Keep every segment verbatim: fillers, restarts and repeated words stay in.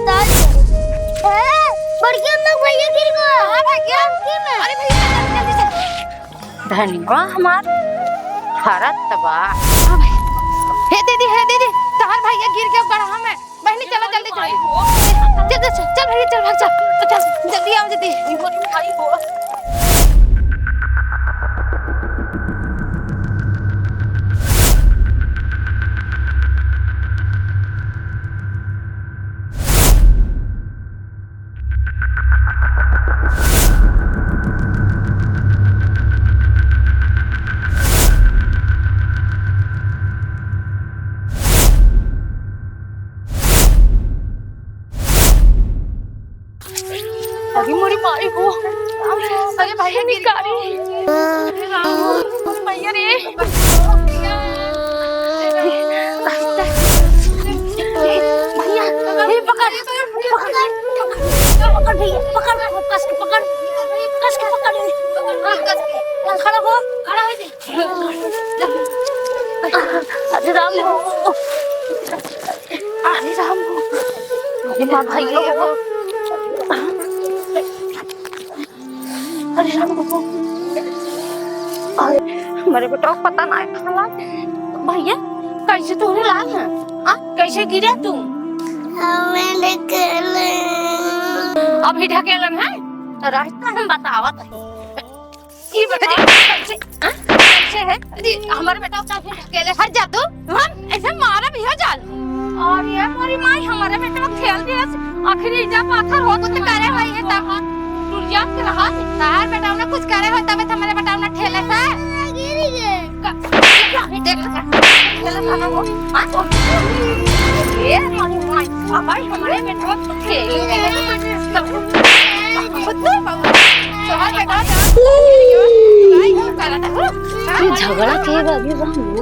ए, बड़की अम्मा के भैया गिर गए। हाँ भैया। टंकी में। अरे भैया, जल्दी, जल्दी, जल्दी। धनिया हमार फरत बा। हे दीदी, हे दीदी, तहार भैया गिर गया गड़हा में। बहनी, चलो जल्दी चलो। चल, चल, चल, चल भैया, चल, भाग, चल। चल, जल्दी आओ, जल्दी। अरे मोरी माई हो। अरे भैया, निकारी। अरे राम, भैया रे। भैया, ए, पकड़, पकड़, पकड़ भैया, पकड़, कस के पकड़, कस के पकड़। हाँ, कस के। खड़ा हो, खड़ा हो जा। अरे राम हो, अरे राम हो, अरे माँ भाई हो। अरे राम हो। अरे, हमरे बेटा को पता ना है खाला। भैया, कैसे तोहरे लाग है? आ, कैसे गिरा तू? हमें ढकेले। अभी ढकेलन है? तो रास्ता हम बतावत है। ई बताओ, कैसे, आ? कैसे है? अरे, हमरे बेटा को कैसे ढकेले? हट जा तू। हम ऐसे मारा भी हो जाल। और ये मोरी माई हमरे बेटवा खेल दिया। आखिर इजा पाथर हो कुछ करे भाई है तब। दुनिया के रहा। तार बेटवा ने कुछ करे हो तब हमरे बेटवा ने ठेले से। गिर गए। का-, का-, देख, देख, ठेले से ना हो। हाँ? ये मोरी माई, अब भाई हमरे बेटवा खेल दिया। तोहर बेटा जा। ये झगड़ा के बा अभी रामू?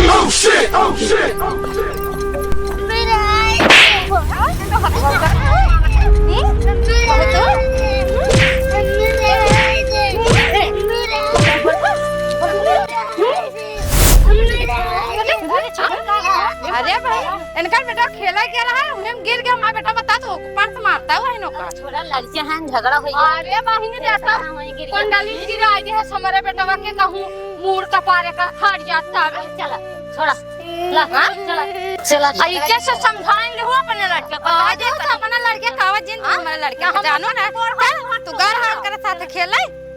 Oh shit, oh shit, oh shit। अरे भाई, इनका बेटा खेला क्या रहा है? उन्हें गिर गया, हमारा बेटा बता दो, पर्स मारता हुआ है इनों का। छोड़ा, लड़के हैं, झगड़ा हो गया। अरे बहिनी, देखा, हाँ, वहीं गिर गया। कौन डाली गिरा दे है हमारे बेटवा के, कहूँ मूड़ का पारे का फाड़ जाता है। चला, छोड़ा। ला, हाँ? चला। चला। आ, ई कैसे समझाएंगे हो अपने लड़के को? आ, आज जो तो अपना लड़के का आवाज जिन हाँ? हमारे लड़के को हम जानो ना। चल, तू घर हाल करे साथ खेले।